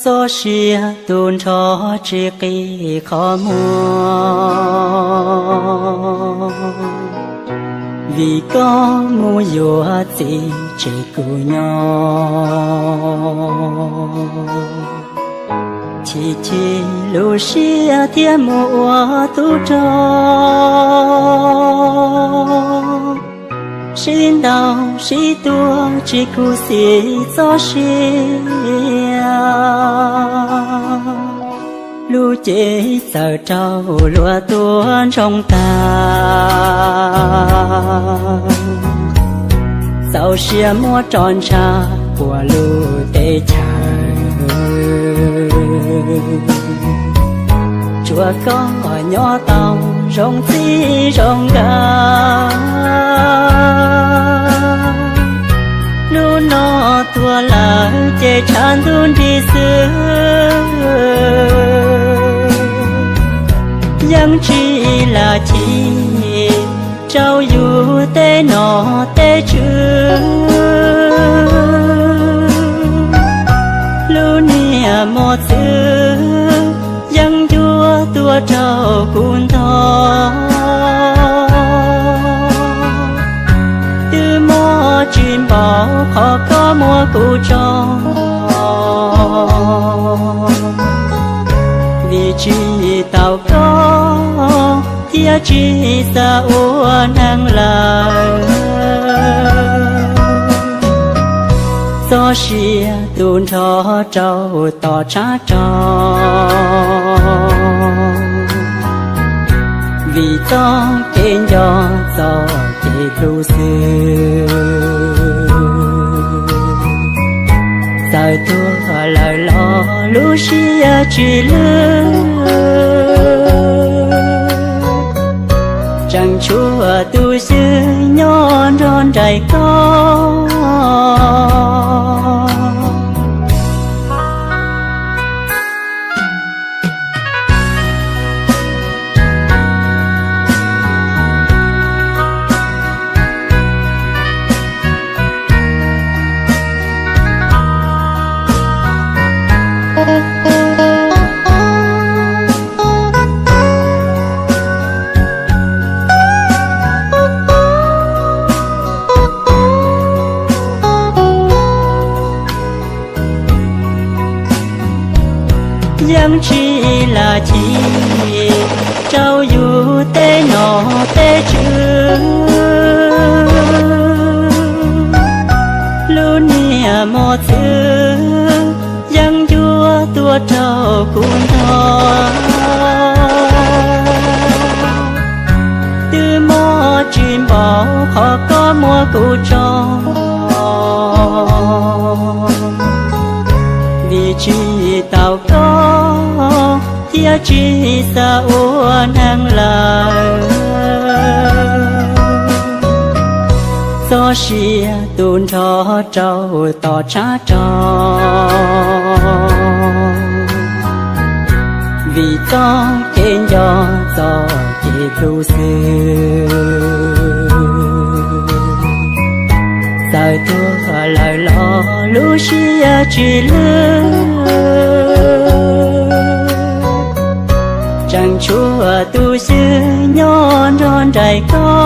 Txoj sia tu nrho tsis qi qhov muag, vim koj mus yuav txiv tseg kuv nyob. Chim chim lub siab thiab mus ua tub rog, sib ntaus sib tua tsis khuv xim txoj sia. Lub cev txawm raug luag tua ntsoog tag, txaus siab muab roj ntsha puag lub teb chaws. Tsuas koj nyob tau zoo txij zoo nkawm. Hnub no tuag lawm ces tshav ntuj nrig xwb, yeej tsis lam chim rau yus tej nom tej tswv. Lub niag mos txwv yeej yuav tuag rau kuv ntog. Twb mob tsis npaum qhov koj muab kuv tso, vim tsis tau koj thiab tsis xav ua neeg lawm. Txoj sia tu nrho rau tom tshav rog, vim txoj kev nco txoj kev hlub xwb. Txawm tuag lawm los lub siab tsis lwj, tseem tshuav tus xwb nyob nrog nraim koj. Yeej tsis lam chim rau yus tej nom tej tswv. Lub niag mos txwv yeej yuav tuag rau kuv ntog. Twb mob tsis npaum qhov koj muab kuv tso, vim tsis tau koj thiab tsis xav ua neeg lawm. Txoj sia tu nrho rau tom tshav rog, vim txoj kev nco txoj kev hlub xwb. Txawm tuag lawm los lub siab tsis lwj, tseem tshuav tus xwb nyob nrog nraim koj.